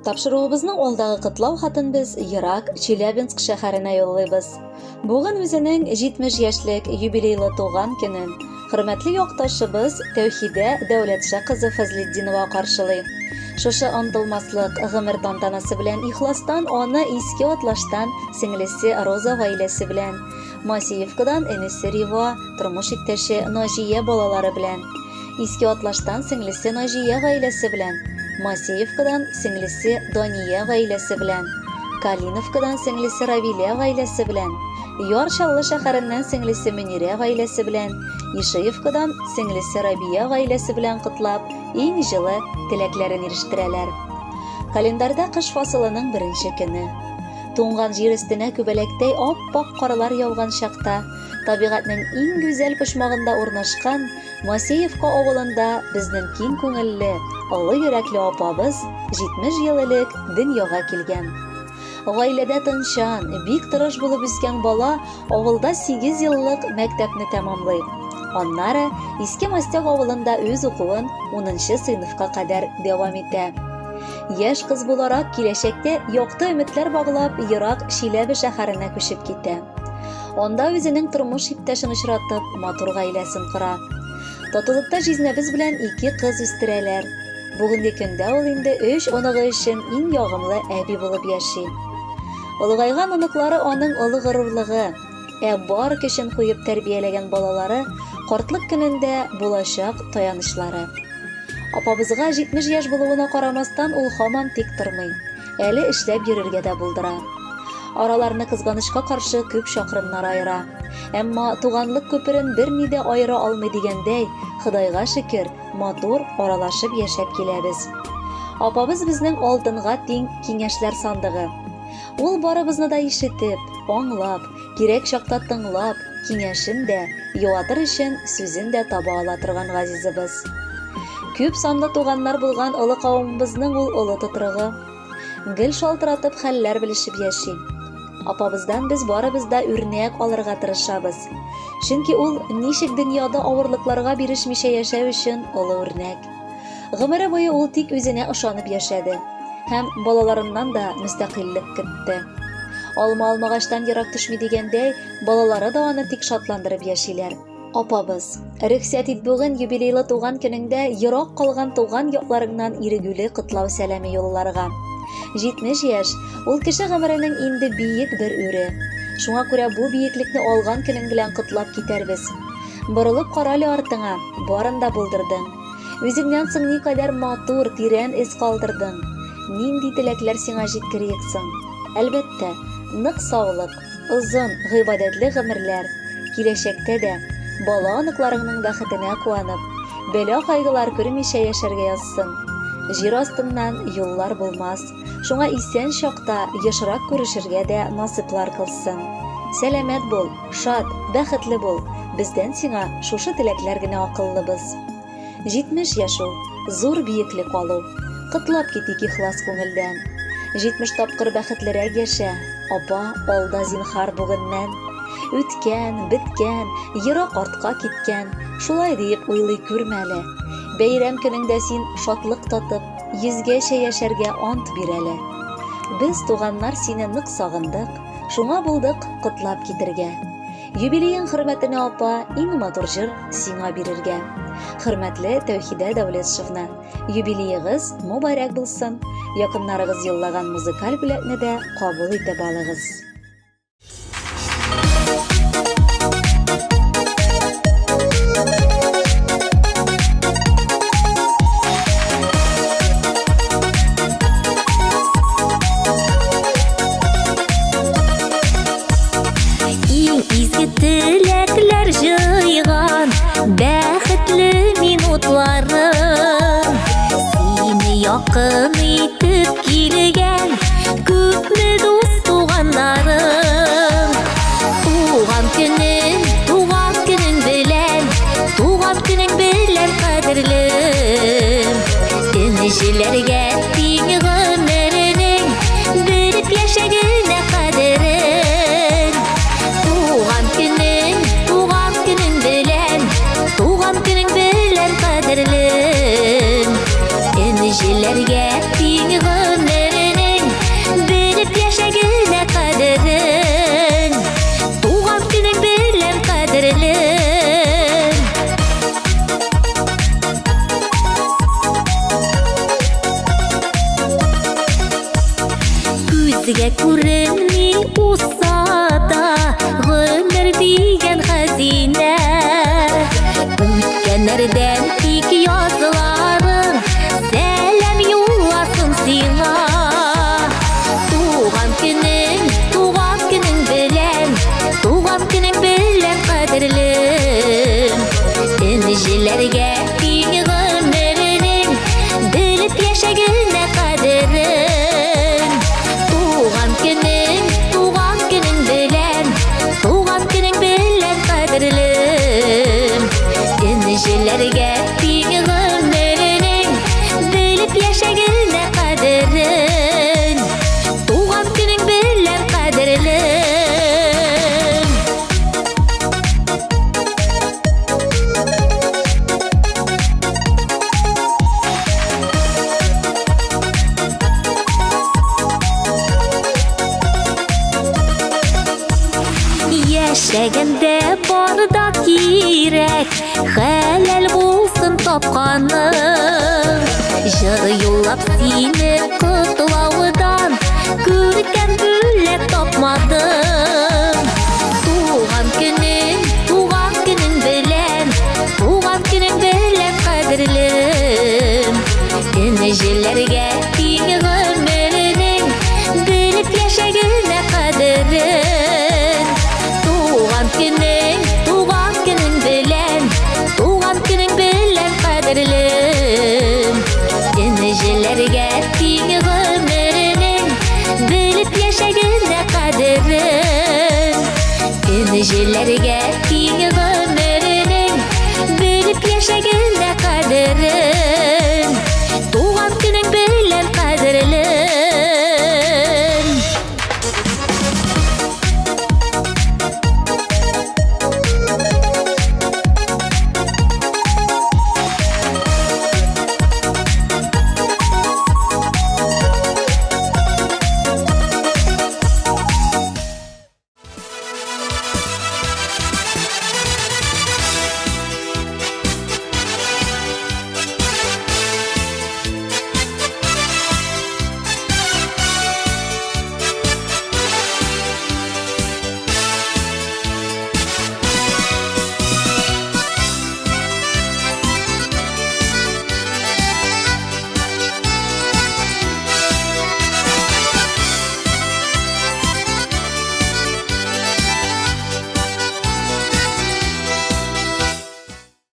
Тапшыруыбызның алдагы котлау хатын без ерак Челябинск шәһәренә юллыйбыз. Бүген үзенең 70 яшьлек юбилейлы туган көнен хөрмәтле якташыбыз Тәүхидә Дәүләтша кызы Фазлетдинова каршылый. Шушы онытылмаслык гомер тантанасы белән ихластан аны Иске Атлаштан сеңлесе Роза гаиләсе белән, Масиевкадан энесе Рива, тормыш иптәше Наҗия балалары белән, Иске Атлаштан сеңлесе Наҗия гаиләсе белән, Масеевкадан сеңлесе Дания гаиләсе белән, Калиновкадан сеңлесе Равилә гаиләсе белән, Яр Чаллы шәһәреннән сеңлесе Мөнирә гаиләсе белән, Ишеевкадан сеңлесе Рабия гаиләсе белән котлап, иң җылы теләкләрен ирештерәләр. Календарьда кыш фасылының беренче көне. Туңган җир өстенә күбәләктәй ап-ак карлар яуган чакта, табигатьнең иң гүзәл почмагында урнашкан Масеевка авылында безнең киң күңелле, олы йөрәкле апабыз 70 ел элек дөньяга килгән. Гаиләдә тынчан, бик тырыш булып үскән бала авылда 8 еллык мәктәпне тәмамлый. Аннары Иске Мостяк авылында үз укуын 10 нчы сыйныфка кадәр дәвам итә. Яшь кыз буларак киләчәктә якты өметләр баглап, ерак Чиләбе шәһәренә күчеп китә. Анда үзенең тормыш иптәшен очратып, матур гаиләсен кора. Татулыкта җизнәбез белән ике кыз үстерәләр. Бүгенге көндә ул инде өч оныгы өчен иң ягымлы әби булып яши. Олыгайган оныклары аның олы горурлыгы, ә бар көчен куеп тәрбияләгән балалары картлык көнендә булачак таянычлары. Апабызга 70 яшь булуына карамастан, ул һаман тик тормый. Әле эшләп йөрергә дә булдыра. Араларны кызганычка каршы күп чакрымнар аера. Әмма туганлык күперен берни дә аера алмый дигәндәй, Ходайга шөкер, матур аралашып яшәп киләбез. Апабыз безнең алтынга тиң киңәшләр сандыгы. Ул барыбызны да ишетеп, аңлап, кирәк чакта тыңлап, киңәшен дә, юатыр өчен сүзен дә таба ала торган газизыбыз. Күп санлы туганнар булган олы кавымыбызның ул олы тотрыгы. Гел шалтыратып хәлләр белешеп яши. Апабыздан без барыбыз да үрнәк алырга тырышабыз. Чөнки ул ничек дөньяда авырлыкларга бирешмичә яшәү өчен олы үрнәк. Гомере буе ул тик үзенә ышанып яшәде һәм балаларыннан да мөстәкыйльлек көтте. Алма алмагачтан ерак төшми дигәндәй, балалары да аны тик шатландырып яшиләр. Апабыз, рөхсәт ит бүген юбилейлы туган көнеңдә ерак калган туган якларыңнан ирегүле котлау сәламе юлларга. 70 яшь, ул кеше гомеренең инде биек бер үре. Шуңа күрә бу биеклекне алган көнең белән котлап китәрбез. Борылып карале артыңа, барын да булдырдың. Үзеңнән соң никадәр матур, тирән эз калдырдың. Нинди теләкләр сиңа җиткерик соң? Әлбәттә, нык саулык, Озын, гыйбадәтле гомерләр, киләчәктә дә бала-оныкларыңның бәхетенә куанып, бәла-кайгылар күрмичә яшәргә язсын. Җир астыннан юллар булмас, шуңа исән чакта ешрак күрешергә дә насыйплар кылсын. Сәламәт бул, шат, бәхетле бул, бездән сиңа шушы теләкләр генә акыллыбыз. 70 яшь ул, зур биеклек алу. Котлап китик ихлас күңелдән. 70 тапкыр бәхетлерәк яшә, апа, алда зинхар бүгеннән. Үткән, беткән, ерак артка киткән, шулай диеп уйлый күрмә әле. Бәйрәм көнеңдә син шатлык татып, йөзгәчә яшәргә ант бир әле. Без, туганнар, сине нык сагындык, шуңа булдык котлап китергә. Юбилеең хөрмәтенә, апа, иң матур җыр сиңа бирергә. Хөрмәтле Тәүхидә Дәүләтшевна, юбилеегыз мобарәк булсын. Якыннарыгыз юллаган музыкаль бүләкне дә кабул итеп алыгыз. Иң изге теләкләр җыйган бәхетле минутларым. Сине якын итеп килгән күпме дус туганнарым. Туган көнең, туган көнең белән, туган көнең белән кадерлем. Энҗеләргә тиң гомеренең белеп яшәгенә кадерен. Туган көнең, туган көнең белән, туган көнең белән кадерлем. Энҗеләргә тиң гомеренең. Күзгә күренми узса да гомер дигән хәзинә. Үткәннәрдән тик язларың сәлам юлласын сиңа. Туган көнең, туган көнең белән, туган көнең белән кадерлем. Энҗеләргә тиң гомеренең, белеп яшәгенә кадерен. Туган көнең, туган көнең белән, туган көнең белән кадерлем. Энҗеләргә тиң гомеренең, белеп яшәгенә кадерен. Туган көнең белән кадерлем. Яшәгәндә бар да кирәк, хәләл булсын тапканың. Җыр юллап сине.